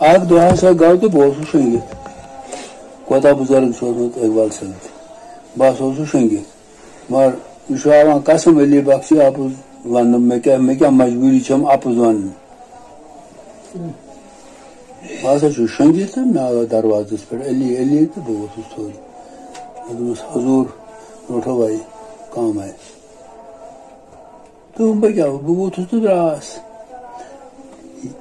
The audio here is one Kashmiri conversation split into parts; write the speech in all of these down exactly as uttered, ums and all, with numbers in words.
اکھ دۄہ ہسا گوٚو تہٕ بہٕ اوسُس شۄنٛگِتھ۔ کوتاہ بُزرگ چھُ اوسمُت اقبال صٲب تہِ۔ بہٕ ہسا اوسُس شۄنٛگِتھ۔ مگر یہِ چھُ ہاوان قسم علی بخشی اَپُز وَننہٕ، مےٚ کیٛاہ، مےٚ کیٛاہ مجبوٗری چھَم اَپُز وَننہٕ؟ بہٕ ہسا چھُس شۄنٛگِتھ تہٕ مےٚ آو دروازَس پٮ۪ٹھ علی، علی تہٕ بہٕ ووتھُس تھوٚد۔ مےٚ دوٚپمَس، "حضوٗر، روٚٹھو بھائی، کام آے۔" تہٕ بہٕ کیٛاہ، بہٕ ووتھُس تہٕ درٛاس۔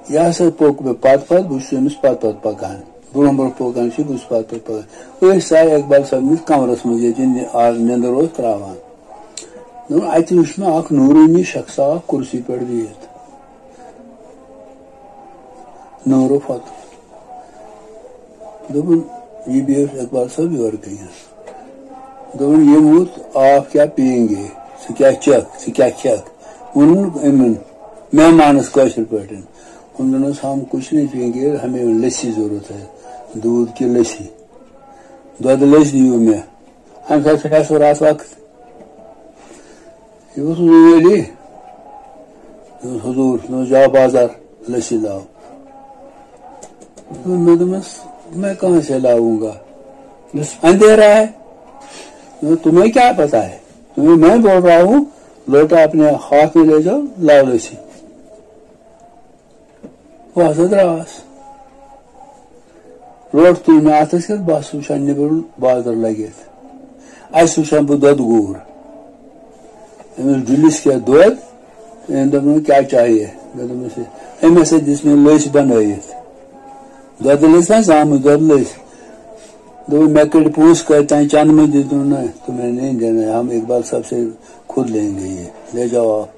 یہِ ہسا پوٚک مےٚ پتہٕ پتہٕ، بہٕ چھُس أمِس پتہٕ پتہٕ پکان۔ برٛونٛہہ برٛونٛہہ پکان چھُ، بہٕ چھُس پتہٕ پتہٕ پکان۔ أتھۍ ساے اقبال صٲبنِس کمرس منٛز، ییٚتہِ نِ-، آ، نیٚنٛدٕر اوس تراوان۔ دوٚپُن، اَتہِ وُچھ مےٚ اکھ نوٗرٲنی شخصا اکھ کُرسی پٮ۪ٹھ بِہِتھ۔ نوٗرو پتہٕ۔ دوٚپُن، "یہِ بیٖٹھ اقبال صٲب یورٕ کَنہِ۔" دوٚپُن، "ییٚمۍ ووٚت، آپ کیا پیئیں گے؟ ژٕ کیٛاہ چَکھ، ژٕ کیٛاہ کھٮ۪کھ؟" ووٚنُن أمۍ مہمانَس کٲشِر پٲٹھۍ۔ ووٚنُن، "ہم کچھ نہیں پیئیں گے، ہمیں لسی ضرورت ہے، دودھ کی لسی، دۄدٕ لٔسۍ دِیِو مےٚ۔" اَمہِ ساتہٕ چھُ اَسہِ راتھ وقت۔ یہِ اوس وٲلۍ۔ دوٚپمَس، "حضوٗر، مےٚ اوس جاو بازار، لٔسی لاو۔" مےٚ دوٚپمَس، "میں کہاں سے لاؤں گا؟ اندھیرا ہے۔" دوٚپمَس، "تمہیں کیا پتا ہے؟ تمہیں میں بول رہا ہوں، لوٹا اپنے ہاتھ میں لے جاؤ، لاؤ لٔسی۔" بہٕ ہسا درٛاس۔ روٚٹ تُل مےٚ اَتھس کٮ۪تھ، بہٕ ہسا وٕچھان نیٚبرٕ بازر لٔگِتھ۔ اَسہِ وٕچھان بہٕ دۄدٕ گوٗر۔ أمِس ڈُلِس کیٛاہ دۄد؟ أمۍ دوٚپ، "نہٕ کیٛاہ چاہیے؟" مےٚ دوٚپمَس، یہِ۔ أمۍ ہسا دِژ مےٚ لٔسۍ بنٲیِتھ۔ دۄدٕ لٔسۍ نا، زامٕتۍ دۄدٕ لٔسۍ۔ دوٚپُن، "مےٚ کٔڑۍ پونٛسہٕ کۭتۍ تام، چنٛدٕ منٛز دِتُن نہٕ؟" "تمہیں نہیں دینا ہے، ہم اقبال صاحب سے خود لیں گے یہ، لے جاؤ آپ۔"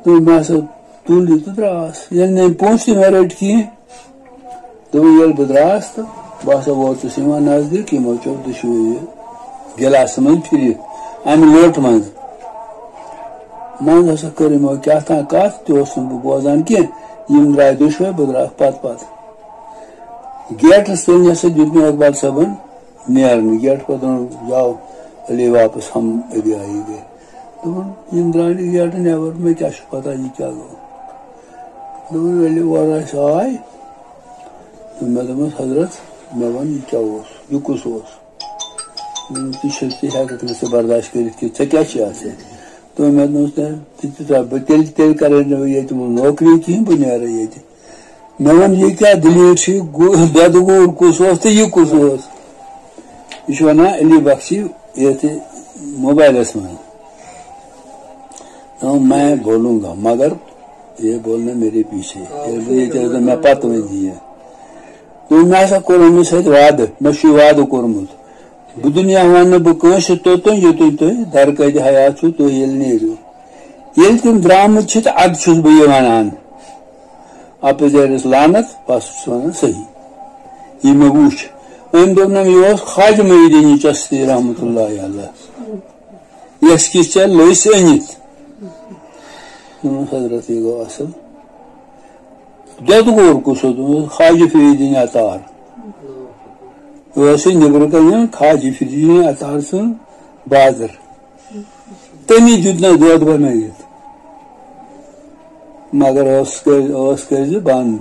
تہٕ مےٚ ہسا تُل یہِ تہٕ درٛاس۔ ییٚلہِ نہٕ أمۍ پونٛسہٕ تہِ مےٚ رٔٹۍ کِہیٖنۍ، دوٚپُن، ییٚلہِ بہٕ درٛاس تہٕ بہٕ ہسا ووتُس یِمن نزدیٖک، یِمو چوٚو دُشوٕے یہِ گِلاسہٕ منٛز پھِرِتھ اَمہِ لوٹہٕ منٛز۔ منٛز ہسا کٔر یِمو کیٛاہ تام کَتھ، تہِ اوسُس نہٕ بہٕ بوزان کینٛہہ۔ یِم درٛاے دُشوَے، بہٕ درٛاکھ پتہٕ پتہٕ۔ گیٹَس تٔمۍ ہسا دیُت مےٚ اقبال صٲبَن نیرنہٕ۔ گیٹہٕ پتہٕ دوٚپُن، "جاؤ، علی واپس، ہم ابھی آئیں گے۔" دوٚپُن، "یِم درٛاے نہٕ گیٹہٕ نٮ۪بر، مےٚ کیٛاہ چھُ پتہ یہِ کیٛاہ گوٚو؟" دوٚپُن، "ییٚلہِ اورٕ أسۍ آے، تہٕ مےٚ دوٚپمَس، 'حضرت، مےٚ وَن، یہِ کیٛاہ اوس؟ یہِ کُس اوس؟'" دوٚپُن، "ژٕ چھُکھ، ژٕ ہٮ۪کَکھ نہٕ سُہ برداشت کٔرِتھ کینٛہہ، ژےٚ کیٛاہ چھُے اَتھ سۭتۍ؟" دوٚپُن، "مےٚ دوٚپمَس، تیٚلہِ، تہِ، تہِ، بہٕ، تیٚلہِ، تیٚلہِ کَرے نہٕ بہٕ ییٚتہِ نوکری کِہیٖنۍ، بہٕ نیرٕ ییٚتہِ۔" مےٚ ووٚن، "یہِ کیٛاہ دٔلیٖل چھِ؟ گُ-، دۄدٕ گوٗر کُس اوس تہٕ یہِ کُس اوس؟" یہِ چھُ وَنان علی بخشی یَتھ موبایلَس منٛز۔ دوٚپُن، "میں بولوں گا، مگر یہ بولنا میرے پیچھے، یہ، یہ کیٛاہ مےٚ پَتہٕ وۄنۍ دِیہِ۔" دوٚپُن، "مےٚ ہسا کوٚر أمِس سۭتۍ وعدٕ، مےٚ چھُ یہِ وعدٕ کوٚرمُت۔ بہٕ دُنیا وَنہٕ نہٕ بہٕ کٲنٛسہِ توٚتام، یوٚتام تُہۍ درکَتہِ حیات چھُو، تُہۍ ییٚلہِ نیٖرِو۔" ییٚلہِ تِم درٛامٕتۍ چھِ تہٕ اَدٕ چھُس بہٕ یہِ وَنان۔ اَپٲرۍ زیرَس لعنت، بہٕ ہسا چھُس وَنان صحیح۔ یہِ مےٚ وُچھ۔ أمۍ دوٚپ نہ، یہِ اوس خواجہ محی الدین چشتی رحمتہ اللہ علیہ۔ یَس کِژھ ژےٚ لٔسۍ أنِتھ۔ دوٚپمَس، "حضرت، یہِ گوٚو اَصٕل۔ دۄدٕ گوٗر کُس اوس؟" دوٚپمَس، "خواجہ فرید الدین عطار۔ یہِ اوس یہِ نیٚبرٕ کَنہِ خواجہ فرید الدین عطار سُنٛد بازر۔ تٔمی دیُت نہ دۄد بَنٲیِتھ۔ مگر ٲس کٔرۍ-، ٲس کٔرۍ زِ بنٛد۔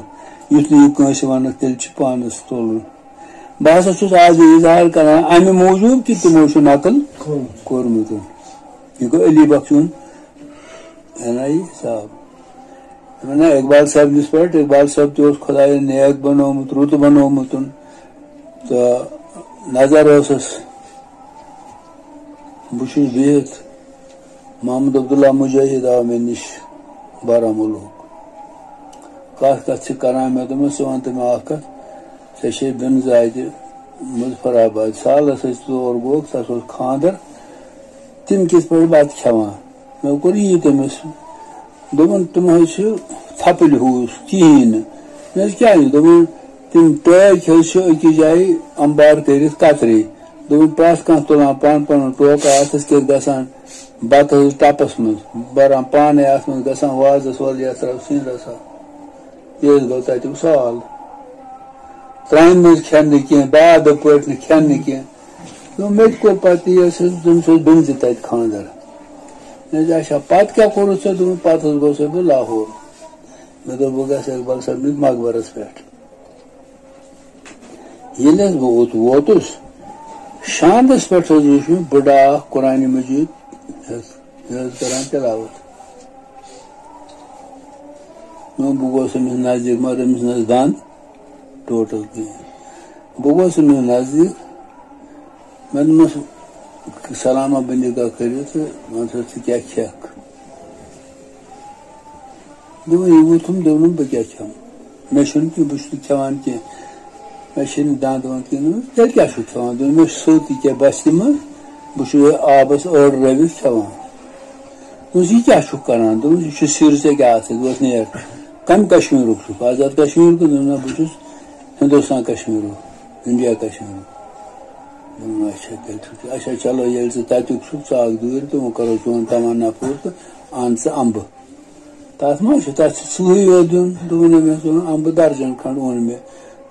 یُتھ نہٕ یہِ کٲنٛسہِ وَنَکھ، تیٚلہِ چھُ پانَس تُلُن۔" بہٕ ہسا چھُس آز یہِ اظہار کران اَمہِ موٗجوٗب کہِ تِمو چھُ نقل کوٚرمُت۔ یہِ گوٚو علی بخشُن این آئی صاحب۔ وَنان اقبال صٲبنِس پٮ۪ٹھ، اقبال صٲب تہِ اوس خۄدایَن نیک بنومُت، رُت بنومُت۔ تہٕ نظر ٲسٕس، بہٕ چھُس بِہِتھ، محمد عبداللہ مجاہد آو مےٚ نِش بارہمولہُک۔ کَتھ کَتھ چھِ کَران؟ مےٚ دوٚپمَس، "ژٕ وَن تہٕ مےٚ اَکھ کَتھ، ژےٚ چھے بیٚنزٕ اَتہِ مظفر آباد، سالَس ٲسۍ تور گوٚوُکھ، تَس اوس خانٛدَر، تِم کِتھ پٲٹھۍ بَتہٕ کھٮ۪وان؟" مےٚ کوٚر یی تٔمِس۔ دوٚپُن، "تِم حظ چھِ ژھَپٕلۍ ہوٗس، کِہیٖنۍ نہٕ۔" مےٚ دوٚپُس، "کیٛازِ؟" دوٚپُن، "تِم ٹٲکۍ حظ چھِ أکِس جایہِ اَمبار کٔرِتھ کَترِ۔" دوٚپُن، "پرٛٮ۪تھ کانٛہہ تُلان پانہٕ پَنُن ٹوکہٕ اَتھَس کیٚتھ گژھان، بَتہٕ حظ ٹَپَس منٛز، بَران پانَے اَتھ منٛز، گژھان وازَس وَلہٕ یَتھ ترٛاو سِنۍ رَژھا۔" یہِ حظ گوٚو تَتیُک سوال۔ ترٛامہِ منٛز کھٮ۪ن نہٕ کینٛہہ، باد پٲٹھۍ نہٕ کھٮ۪ن نہٕ کینٛہہ۔ دوٚپُن، مےٚ تہِ کوٚر پَتہٕ یہِ حظ، تٔمِس اوس بیٚنزِ تَتہِ خانٛدَر۔ مےٚ دوٚپُس، "اچھا، پَتہٕ کیٛاہ کوٚرُتھ ژےٚ؟" دوٚپُن، "پَتہٕ حظ گوٚژھ بہٕ لاہور۔" مےٚ دوٚپ، بہٕ گژھٕ اقبال صٲبنِس مقبرس پٮ۪ٹھ۔ ییٚلہِ حظ بہٕ اوٚت ووتُس، شاندس پٮ۪ٹھ حظ وُچھ مےٚ بٕڈٕ اکھ قرآنِ مجیٖد حظ، یہِ حظ کران تِلاوت۔ نو، بہٕ گوس أمِس نزدیٖک، مگر أمِس نہٕ حظ دَنٛد ٹوٹل کِہیٖنۍ۔ بہٕ گوس أمِس نزدیٖک، مےٚ دوٚپمَس، سلامہ بندگاہ کٔرِو تہٕ وَن سا، ژٕ کیٛاہ کھٮ۪کھ؟ دوٚپُن، یہِ ووٚتھُم، دوٚپُن، بہٕ کیٛاہ کھٮ۪مہٕ؟ مےٚ چھُنہٕ کینٛہہ، بہٕ چھُس نہٕ کھٮ۪وان کینٛہہ، مےٚ چھِنہٕ دَنٛد وَنٛد کینٛہہ۔ دوٚپمَس، تیٚلہِ کیٛاہ چھُکھ کھٮ۪وان؟ دوٚپُن، مےٚ چھُ سوٚت یہِ کیٛاہ بَستہِ منٛز، بہٕ چھُس یہِ آبَس أڑ رٔوِتھ کھٮ۪وان۔ دوٚپمَس، یہِ کیٛاہ چھُکھ کَران؟ دوٚپمَس، یہِ چھُ سِر، ژےٚ کیٛاہ آسہِ؟ دوٚپمَس، نیر، کَمہِ کَشمیٖرُک چھُکھ؟ آزاد کَشمیٖرُک؟ دوٚپُن، نہ، بہٕ چھُس ہِندُستان کَشمیٖرُک، اِنڈیا کَشمیٖرُک۔ دوٚپُن، اچھا، تیٚلہِ چھُ ٹھیٖک۔ اچھا، چلو، ییٚلہِ ژٕ تَتیُک چھُکھ، ژٕ اَکھ دوٗرِ تہٕ وۄنۍ کَرو چون تَمنا پوٗرٕ تہٕ اَن ژٕ اَمبہٕ۔ تَتھ ما چھُ، تَتھ چھِ ژٕہٕے یوت دیُن۔ دوٚپُن، أمۍ اوس وَنان، اَمبہٕ درجن کھنٛڈ اوٚن مےٚ۔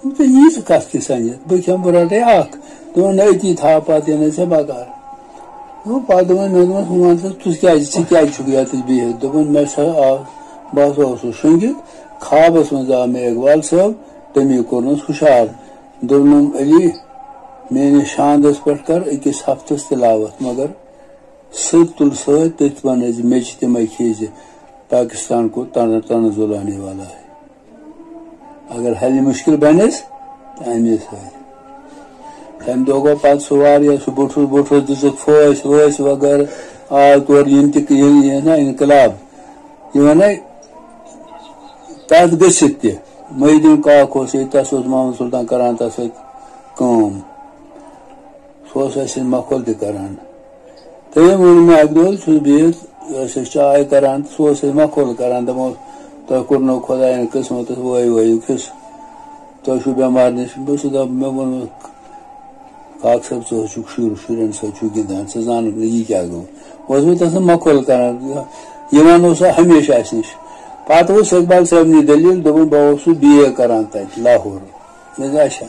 دوٚپُن، ژےٚ یی سُہ کَتھ کِژھ سَنجِتھ؟ بہٕ کھٮ۪مہٕ، بہٕ رَٹَے اَکھ۔ دوٚپُن، نہ، أتی تھاو، پَتہٕ یِنَے ژےٚ بَکار۔ دوٚپُن، پَتہٕ دوٚپُن، مےٚ دوٚپمَس، وۄنۍ وَن سا، ژٕ کیٛازِ، ژٕ کیٛازِ چھُکھ یَتَس بِہِتھ؟ دوٚپُن، مےٚ سا آو، بہٕ ہسا اوسُس شۄنٛگِتھ، خوابَس منٛز آو مےٚ اقبال صٲب، تٔمی کوٚرنَس ہُشار۔ دوٚپنَم، علی، میٛٲنِس شاندَس پٮ۪ٹھ کَر أکِس ہفتَس تِلاوت، مگر سُہ تُل سۭتۍ تٔتھۍ وَنَس زِ مےٚ چھِ تِمَے کھیٚے زِ پاکستان کو تن-، تنزل آنے والا ہے۔ اگر حل مشکل بَنٮ۪س، تہٕ اَمے سۭتۍ۔ تَمہِ دۄہ گوٚو پَتہٕ سُہ واریاہ، سُہ بوٚٹھُس، بوٚٹھُس دِژٕکھ پھٲسۍ وٲسۍ وغٲرٕ، آو تورٕ یِم تہِ، یہِ، یہِ نا انقلاب، یہِ وَنَے تَتھ گٔژھِتھ تہِ۔ محی الدیٖن کاک اوس ییٚتہِ، تَس اوس محمد سلطان کران تَس سۭتۍ کٲم۔ سُہ اوس اَسہِ سۭتۍ مَکھول تہِ کران۔ تٔمۍ ووٚن مےٚ اَکہِ دۄہ، سُہ اوس بِہِتھ، ٲسۍ أسۍ چاے کران، تہٕ سُہ اوس اَسہِ مَکھول کران، دَپان اوس، "تۄہہِ کوٚرنو خۄدایَن قٕسمَتَس وٲے وٲیِو کھِس، تۄہہِ چھُو بٮ۪مار نِش۔" بہٕ اوسُس دَپان، مےٚ ووٚن، "کاک صٲب، ژٕ حظ چھُکھ شُر، شُرٮ۪ن سۭتۍ چھُکھ گِنٛدان، ژٕ زانَکھ نہٕ یہِ کیٛاہ گوٚو۔" اوسُس بہٕ تَس سۭتۍ مَکھول کران، یِوان اوس سُہ ہمیشہِ اَسہِ نِش۔ پَتہٕ اوس اقبال صٲبنہِ دٔلیٖل، دوٚپُن، بہٕ اوسُس بی اے کران تَتہِ لاہور۔ مےٚ دوٚپ، "اچھا۔"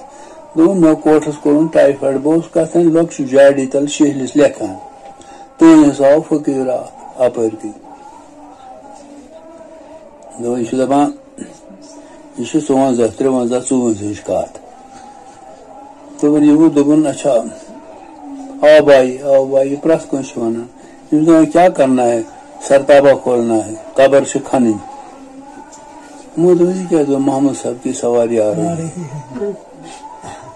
دوٚپُن، "مےٚ کوٹھَس کوٚرُن ٹایفایڈ، بہٕ اوسُس کَتھ تام لۄکچہِ جاڑِ تَل شیہلِس لیکھان۔ تُہٕنٛدِس آو فقیٖر اَکھ اَپٲرۍ کِنۍ۔" دوٚپُن، یہِ چھُ دَپان، یہِ چھُ ژُوَنٛزاہ، ترٛوَنٛزاہ، ژُوَنٛزاہٕچ کَتھ۔ دوٚپُن، یہِ گوٚو، دوٚپُن، اچھا، آبایی، آبایی، پرٛٮ۪تھ کٲنٛسہِ چھِ وَنان۔ یِم دَپان، "کیا کرنا ہے؟ سرتابہ کھولنا ہے، قبر چھِ کھنٕنۍ۔" یِمو دوٚپ، "یہِ کیٛاہ گوٚو؟ محمد صٲب کی سواری آ رہی ہے۔"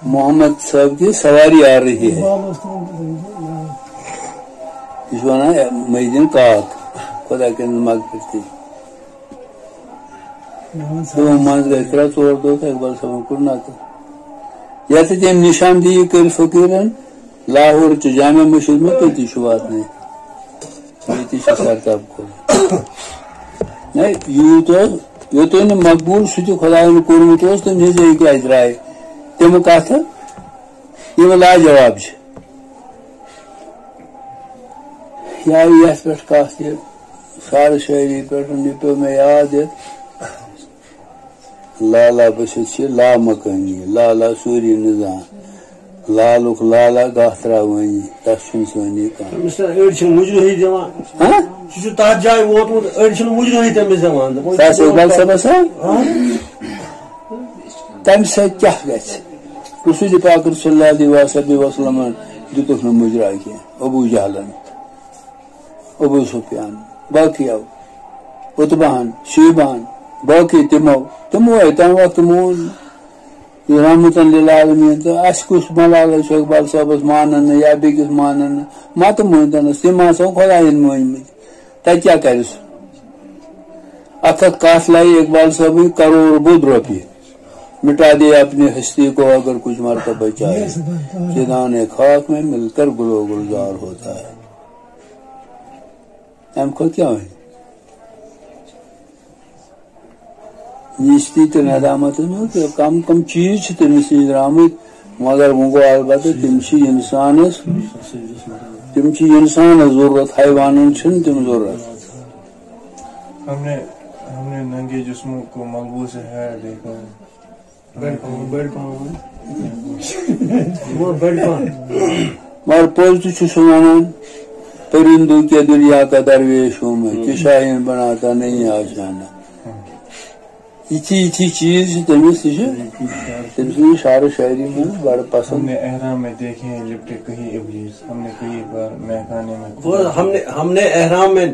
محمد صٲب کی سواری آ رہی ہے۔ یہِ چھُ وَنان محی الدیٖن کاک، خۄدا کٔرِنَس مغفرت۔ تِمو منٛز گٔے ترٛےٚ ژور دۄہ تہٕ اقبال صٲبَن کوٚر نَتہٕ۔ یَتھ تٔمۍ نِشاندِہی کٔر فقیٖرَن، لاہور چہِ جامع مسجد منٛز، تٔتی چھُ واتنٲیِتھ۔ ییٚتی چھُ سرتاب کوٚرمُت۔ نہ، یوٗت اوس، یوٚتام نہٕ مقبوٗل سُہ تہِ خۄدایَن کوٚرمُت اوس، تٔمۍ سٕنٛز یہِ کیٛازِ درٛاے؟ تِمہٕ کَتھٕ، یِم لاجواب چھِ۔ یا یَتھ پٮ۪ٹھ کَتھ یہِ شعر شٲعری پٮ۪ٹھ، یہِ پیوٚو مےٚ یاد یَتھ۔ لالا بٔسِتھ چھِ لامکٲنی، لالا سوٗری نظام، لالُک لالا گاہ ترٛاوٲنی، تَس چھُنہٕ سٲنی کانٛہہ۔ أمِس چھِ أڑۍ چھِ مُجرٲہی دِوان۔ ہاں؟ سُہ چھُ تَتھ جایہِ ووتمُت، أڑۍ چھِنہٕ مُجرٲہی تٔمِس دِوان۔ دَپان، تَس چھِ اقبال صٲبَس، ہاں؟ ہاں؟ تَمہِ سۭتۍ کیٛاہ گژھِ؟ رسول پاک صلی اللہ علیہ وسلم دیُتُکھ نہٕ مُجرا کینٛہہ، ابو جہلن۔ ابو سفیان، باقیو، عتبہن، شیبہن، باقی تِمو، تِمو ہے تَمہِ وقتہٕ مون یہِ رحمتن للعالمین۔ تہٕ اَسہِ کُس ملالہ چھُ اقبال صٲبس مانان نہٕ یا بیٚکِس مانان نہٕ؟ متہٕ مٲنۍتَنس، تِم آسو خۄداین مٲنۍمٕتۍ۔ تَتہِ کیٛاہ کَرِ سُہ؟ اَتھ اَتھ کَتھ لَیہِ اقبال صٲبٕنۍ کَرور بوٚد رۄپیہِ۔ مٹا دے اپنی ہستی کو اگر کچھ مرتبہ چاہے، چیدان خاک میں مل کر گل و گلزار ہوتا ہے۔ اَمہِ کھۄتہٕ کیٛاہ وَنہِ؟ نیستی تہٕ ندامت منٛز تہٕ کم کم چیٖز چھِ تٔمِس نِش درٛامٕتۍ، مگر وۄنۍ گوٚو البتہ تِم چھِ اِنسانَس، تِم چھِ اِنسانَس ضروٗرت، حیوانَن چھِنہٕ تِم ضروٗرت۔ ہم نے، ہم نے ننگے جسموں کو ملبوس ہے دیکھا۔ بٔڑۍ پہن، بٔڑۍ پہن۔ یِمو بٔڑۍ پہن۔ مگر پوٚز تہِ چھُ سُہ وَنان، پرندوں کے دنیا کا درویش ہوں میں، کہ شاہین بناتا نہیں آشیانہ۔ یِتھی یِتھی چیٖز چھِ تٔمِس، یہِ چھِ تٔمۍ سٕنٛز شعر و شاعری منٛز بڑٕ پسنٛد۔ ہم نے احرام میں دیکھے ہیں لپٹے کئی ابلیس، ہم نے کئی بار میخانے میں وہ ہم نے ہم نے احرام میں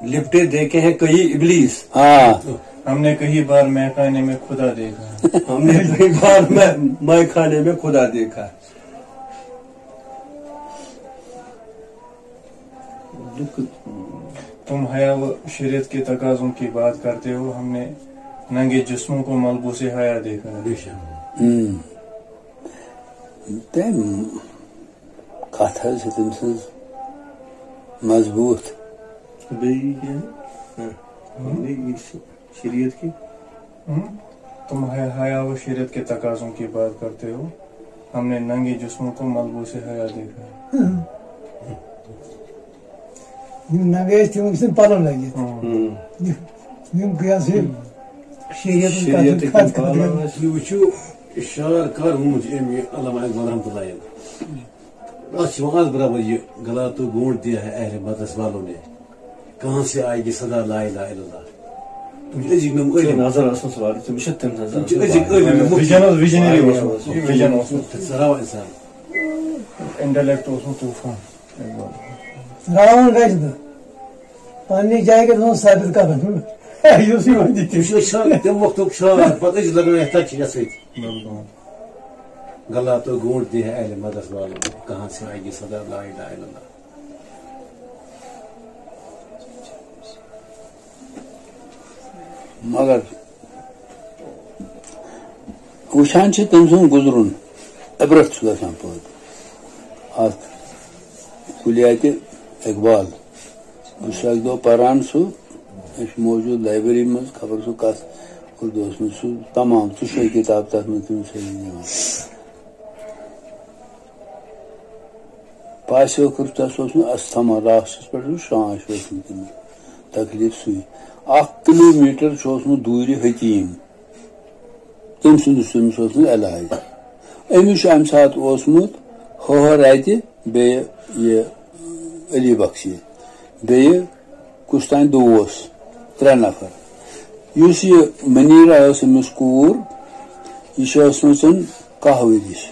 لپٹے دیکھے ہیں کئی ابلیس۔ ہاں۔ ہم نے کئی بار میخانے میں خدا دیکھا۔ ہم نے کئی بار میں میخانے میں خدا دیکھا۔ تم حیا و شریعت کے تقاضوں کی بات کرتے ہو، ہم نے ننگے جسموں کو ملبوس حیا دیکھا۔ ہم۔ تٔمۍ کتھ حظ چھِ تٔمۍ سٕنٛز مضبوٗط۔ بیٚیہِ کیٛاہ؟ ہاں۔ بیٚیہِ یُس شریعت کی ہم؟ تم حیا و شریعت کے تقاضوں کی بات کرتے ہو، ہم نے ننگے جسموں کو ملبوس حیا دیکھا۔ یِم ننگے ٲسۍ، تِمن ٲسۍ نہٕ پلو لٲگِتھ۔ ہم۔ یِم، یِم گٔے حظ یہِ شریعتٕچ کتھ، شریعتٕچ کتھ، کتھ پلو کٔرِتھ۔ ٲسۍ۔ یہِ وٕچھِو، شعر کر ووٚنمُت چھُ أمۍ یہِ علامہ اقبال رحمتہ اللہ علیہ۔ اَتھ چھِ وَنان برابر یہِ، گلا تو گونڈ دیا ہے اہل مدرس والوں نے، کہاں سے آئے گی صدا لا الہ الا اللہ۔ تِم چھِ أزِکۍ نۄم عٲلِم۔ نظر ٲسمٕژ وارٕ، تِم چھِ تِم نظر تِم چھِ أزِکۍ عٲلِم، مُفتی۔ وِجن اوس، وِجنری اوس۔ وِجن اوس۔ تہِ ژٕ راو اِنسان۔ انٹلیکٹ اوس نہٕ طوفان۔ راوُن گژھِ نہٕ۔ پننہِ جایہِ گژھِ آسُن ثابت قدم۔ یُس یہِ وۄنۍ تہِ یہِ چھُ شان، تَمہِ وقتُک شان، پتہٕ أسۍ لگان یَتھ تَتہِ چھِ یَتھ سۭتۍ۔ بِلکُل۔ گلا تو گونڈ دیا ہے اہل مدرس والوں نے، کہاں سے آئے گی صدا لا الہ الا اللہ۔ مگر وٕچھان چھِ تٔمۍ سُنٛد گُزرُن، عبرت چھُ گژھان پٲدٕ اَتھ کُلیاتِ اقبال۔ بہٕ چھُس اَکہِ دۄہ پَران سُہ، مےٚ چھُ موجوٗد لایبرری منٛز، خبر سُہ کَتھ اُردوَس منٛز، سُہ تمام ژُشوَے کِتاب تَتھ منٛز تِم سٲری نِوان۔ پاسہِ ٲخٕر تَس اوس نہٕ اَستھما، راسَس پٮ۪ٹھ اوس شانٛش ؤژھمٕژ تٔمِس، تکلیٖف سُے۔ اَکھ کِلوٗ میٖٹر چھُ اوسمُت دوٗرِ حکیٖم، تٔمۍ سُنٛد یُس تٔمِس اوس نہٕ علاج۔ أمِس چھُ اَمہِ ساتہٕ اوسمُت ہٲہَر اَتہِ، بیٚیہِ یہِ علی بخشی، بیٚیہِ کُس تام دوس، ترٛےٚ نفر۔ یُس یہِ منیرا ٲس أمِس کوٗر، یہِ چھِ ٲسمٕژ کاہ ؤرِش۔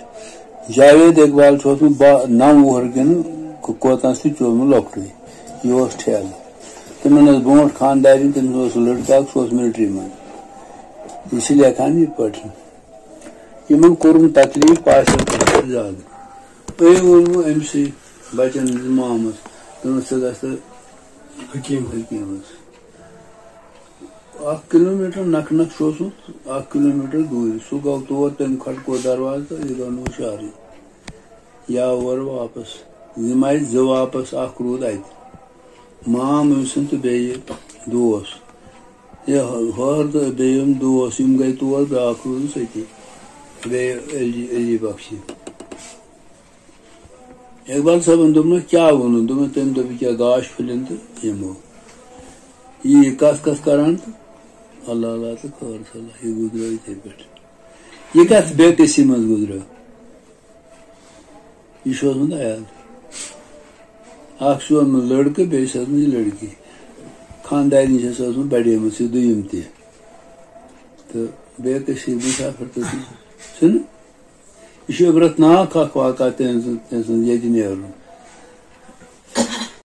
جاوید اقبال چھُ اوسمُت با-، نَو وُہُر کِنہٕ کوتاہ سُہ تہِ اوسمُت لۄکٹُے۔ یہِ اوس ٹھیلہٕ۔ تِمن ٲس برونٛٹھ خانٛدارِنۍ، تٔمِس اوس لٔڑکہٕ اکھ، سُہ اوس ملٹری منٛز۔ یہِ چھِ لیکھان یِتھ پٲٹھۍ۔ یِمن کوٚرُن تکلیٖف پاسٮ۪ن پٮ۪ٹھ زیادٕ۔ أمۍ ووٚن وۄنۍ أمۍ سٕے بچن ہٕنٛدِس مامس، دوٚپنس، "ژٕ گژھ تہٕ حکیٖم۔ حکیٖمس۔" اکھ کلوٗمیٖٹر نکھٕ نکھٕ چھُ اوسمُت، اکھ کلوٗمیٖٹر دوٗرِ۔ سُہ گوٚو تور، تٔمۍ کھٹکوو دروازٕ تہٕ یہِ گوٚو نہٕ ہُشارٕے۔ یہِ آو اورٕ واپس۔ یِم آیہِ زٕ واپس، اکھ روٗد اتہِ۔ مام أمۍ سُنٛد تہٕ بیٚیہِ دوس۔ یہِ ہٲر تہٕ بیٚیہِ یِم دوس، یِم گٔے تور، بیٛاکھ روٗدُس أتی۔ بیٚیہِ علی، علی بخشی۔ اقبال صٲبن دوٚپنَس، "کیٛاہ ووٚنُن؟" دوٚپُن، تٔمۍ دوٚپ، "یہِ کیٛاہ گاش پھٔلِن تہٕ یِمو۔" یہِ کَتھ کَتھ کَران تہٕ اللہ اللہ تہٕ خٲر صلاح، یہِ گُزریو یِتھَے پٲٹھۍ۔ یہِ کَتھ بے کٔسی منٛز گُزریو؟ یہِ چھُ اوسمُت عیال۔ اَکھ چھُ اوسمُت لٔڑکہٕ، بیٚیہِ چھِ ٲسمٕژ لٔڑکی۔ خانٛدارِنۍ چھَس ٲسمٕژ بَڑیمٕژ، یہِ دوٚیِم تہِ۔ تہٕ بے کٔسی منٛز آخر تہٕ چھُنہٕ۔ یہِ چھُ عبرتناک اَکھ واقعہ تٔمۍ سُنٛد، تٔمۍ سُنٛد ییٚتہِ نیرُن۔